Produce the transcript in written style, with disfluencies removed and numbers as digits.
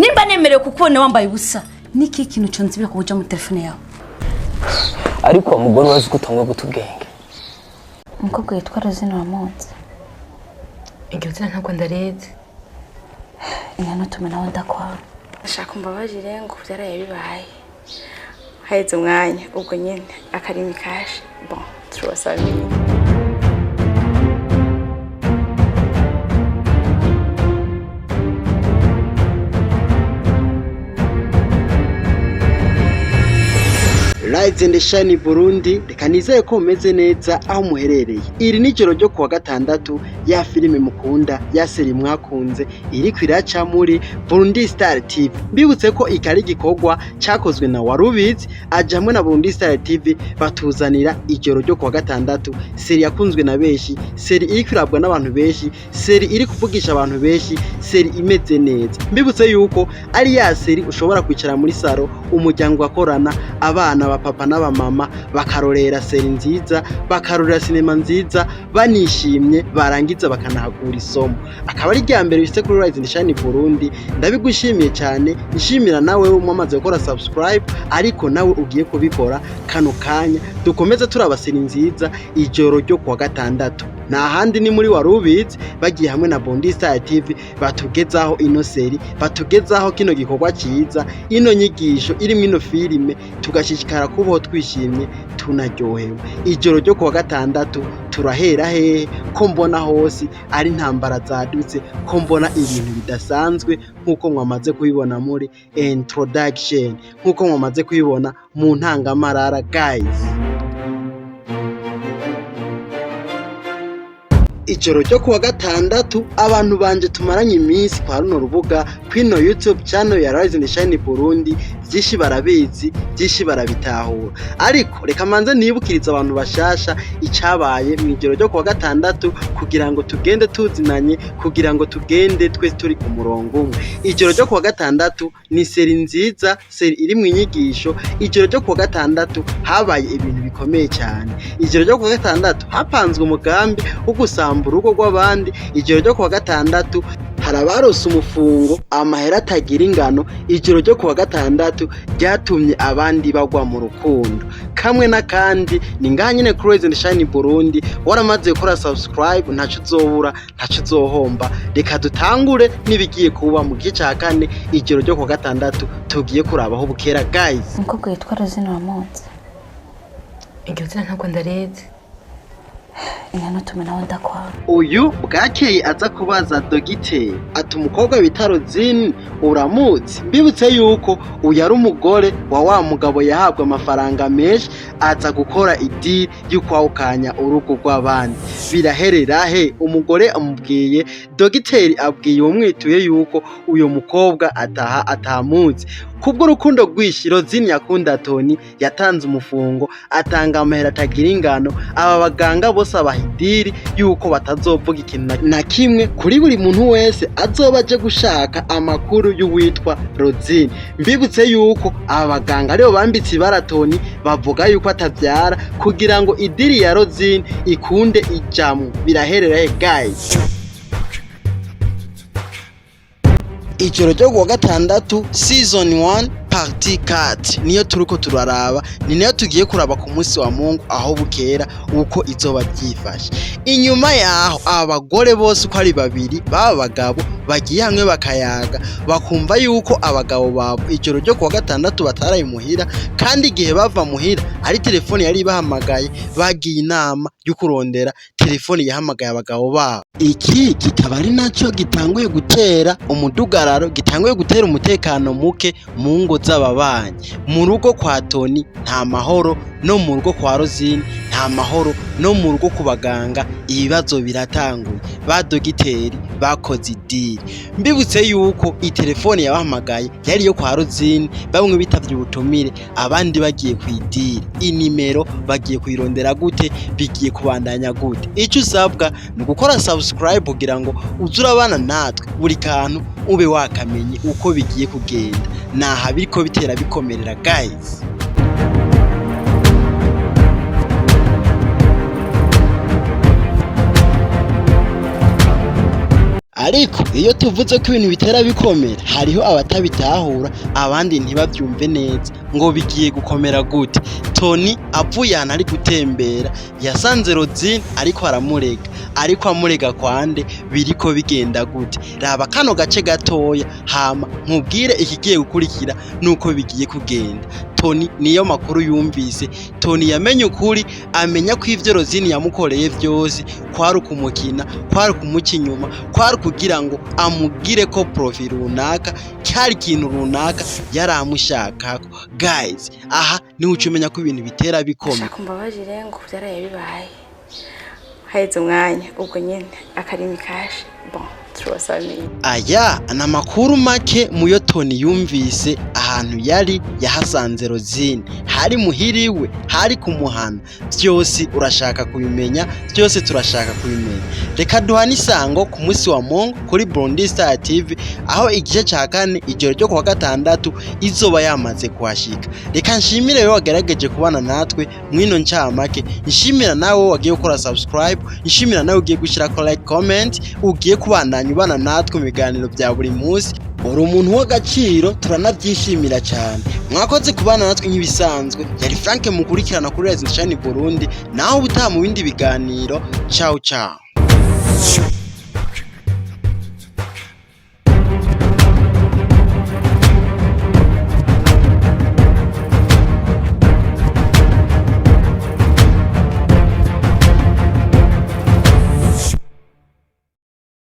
Nimba nemerewe kukubona wambaye ubusa, niki kintu conzibira kuja mu telefone yawe? Ariko uwo mugore urazi ko utangwa guta ubwenge. Umukobwa yitwa Rosine uramuzi? Iryo zina ntabwo ndarizi. Inka nawe ndakwanga. Ndashaka umbabarire ngo byaraye bibaye haheze umwanya, ubwo nyine akarimi kashe. Bon, turabasabira. Rise and Shine Burundi, reka nizeye ko mumeze neza aho muherereye. Iri ni ijoro ryo kuwa gatandatu, ya filime mukunda, ya série mwakunze, iriko iraca muri Burundi Star TV. Mbibutse ko iki ari igikorwa cakozwe na Warubizi aja hamwe na Burundi Star TV, batuzanira ijoro ryo kuwa gatandatu, série yakunzwe na benshi, série iriko irabwa n'abantu benshi, série iri kuvugisha abantu benshi, série imeze neza. Mbibutse yuko ari ya série ushobora kwicara muri salon, umuryango ugakorana, abana ba papa n'abamama bakarorera série nziza, bakarorera sinema nziza, banishimye, barangiza bakanahakura isomo. Akaba ari irya mbere bishitse kuri Rise and Shine Burundi. Ndabigushimiye cyane, nshimira nawe mwamaze gukora subscribe, ariko nawe ugiye kubikora kano kanya. Dukomeze turaba série nziza ijoro ryo kuwa gatandatu. Nta handi, ni muri Warubizi bagiye hamwe na Burundi Star TV, batugezaho ino série, batugezaho kino gikorwa cyiza, ino nyigisho irimo ino filime, tugashishikara kubaho twishimye, tunaryohewe. Ijoro ryo kuwa gatandatu turahera hehe, ko mbona hose ari intambara zadutse, ko mbona ibintu bidasanzwe, nk'uko mwamaze kubibona muri introduction, nk'uko mwamaze kubibona mu ntangamarara, guys? Ijoro ryo kuwa gatandatu, abantu banje tumaranye iminsi kwa runo rubuga, kwino YouTube channel ya Rise and Shine Burundi, byinshi barabizi, byinshi barabitahura. Ariko reka manze nibukiriza abantu bashasha icabaye mu ijoro ryo kuwa gatandatu, kugira ngo tugende tuzinanye, kugira ngo tugende twese turi ku murongo umwe. Ijoro ryo kuwa gatandatu ni série nziza, série iri mu inyigisho. Ijoro ryo kuwa gatandatu habaye ibintu bikomeye cyane. Ijoro ryo kuwa gatandatu hapanzwe umugambi wo gusambura urugo rw'abandi. Ijoro ryo kuwa gatandatu hari abarose umufungo, amahera atagira ingano. Ijoro ryo kuwa gatandatu ryatumye abandi bagwa mu rukundo kamwe n'akandi. Ni ngaha nyine kuri Rise and Shine Burundi. Waramaze gukora subscribe, ntaco uzobura, ntaco uzohomba. Reka dutangure n'ibigiye kuba mu gice ca kane, ijoro ryo kuwa gatandatu tugiye kurabaho bukera, guys. Umukobwa yitwa Rosine uramuzi? Iryo zina ntabwo ndarizi. Inka nawe ndakwanga. Uyu bwakeye aza kubaza dogiteri ati: "Umukobwa bita Rosine uramuzi?" Mbibutse yuko uyu ari umugore wa wa mugabo yahabwa amafaranga menshi, aza gukora idiri y'ukwawukanya urugo rw'abandi. Biraherera he? Umugore amubwiye, dogiteri abwiye uwamwituye yuko uyu mukobwa ataha atamuzi. Kubw'urukundo rwinshi Rosine yakunda Tony, yatanze umufungo, atanga amahera atagira ingano. Aba baganga bose abaha idiri yuko batazovuga ikintu na kimwe kuri buri muntu wese azoba aje gushaka amakuru y'uwitwa Rosine. Mbibutse yuko aba baganga aribo bambitse ibara Tony, bavuga yuko atavyara, kugira ngo idiri ya Rosine ikunde ijamwo. Biraherera he, guys? Ijoro ryo kuwa gatandatu, season 1 part 4, niyo turiko turaraba, ni nayo tugiye kuraba ku munsi wa Mungu aho bukera, uko izoba byifashe. Inyuma yaho abagore bose uko ari babiri baba bagabo bagiye hamwe, bakayaga, bakumva yuko abagabo babo ijoro ryo kuwa gatandatu bataraye muhira, kandi igihe bava muhira ari telefone yari ibahamagaye. Bagiye inama yo kurondera telefone yahamagaye abagabo babo. Iki kikaba ari naco gitanguye gutera umudugararo, gitanguye gutera umutekano muke mu ngo z'ababanyi. Mu rugo kwa Toni nta mahoro, no mu rugo kwa Rosine nta mahoro, no mu rugo ku baganga ibibazo biratanguye. Ba dogiteri bakoze idiri. Mbibutse yuko itelefone yabahamagaye yari iyo kwa Rosine. Bamwe bitavye ubutumire, abandi bagiye ku idiri. Inimero bagiye kuyirondera gute? Bigiye kubandanya gute? Ico usabwa ni ugukora subscribe kugira ngo uze urabana natwe, buri kantu ube wakamenye uko bigiye kugenda. Naha biriko bitera bikomerera, guys. Ariko Ariko iyo tuvuze ko ibintu bitera bikomera, hariho abatabitahura, abandi ntibavyumve neza. Ngo bigiye gukomera gute? Tony avuye ahantu ari gutembera, yasanze Rosine ariko aramurega. Ariko amurega kwande? Biriko bigenda gute? Raba kano gace gatoya, hama nkubwire ikigiye gukurikira nuko bigiye kugenda. Tony niyo makuru yumvise. Tony yamenye ukuri, amenya ko ivyo Rosine yamukoreye vyose kwari ukumukina, kwari ukumuca inyuma, kwari kugira ngo amugire ko profit runaka, cyari ikintu runaka yari amushakako. Guys, aha niho uca umenya ko ibintu bitera bikomera. Shaka umbabarire ngo byaraye bibaye, haheze umwanya, ubwo nyene akarimi kashe. Bon, turabasamiye. Aya ni amakuru make muyo Tony yumvise. Ahantu yari yahasanze Rosine, hari muhiriwe, hari kumuhana. Byose urashaka kubimenya, byose turashaka kubimenya. Reka duhane isango ku munsi wa Mungu kuri Burundi Star TV, aho igice cya kane ijoro ryo kuwa gatandatu izoba yamaze kuhashika. Reka nshimire wowe wagerageje kubana natwe mwino ncamake, nshimira nawe wagiye gukora subscribe, nshimira nawe ugiye gushyirako like, comment, ugiye kubandanya ubana natwe mu biganiro bya buri munsi. Uri umuntu w'agaciro, turanabyishimira cyane. Mwakoze kubana natwe nk'ibisanzwe. Yari Frank mukurikirana kuri Rise Shine Burundi. Naho ubutaha mu bindi biganiro. Ciao ciao.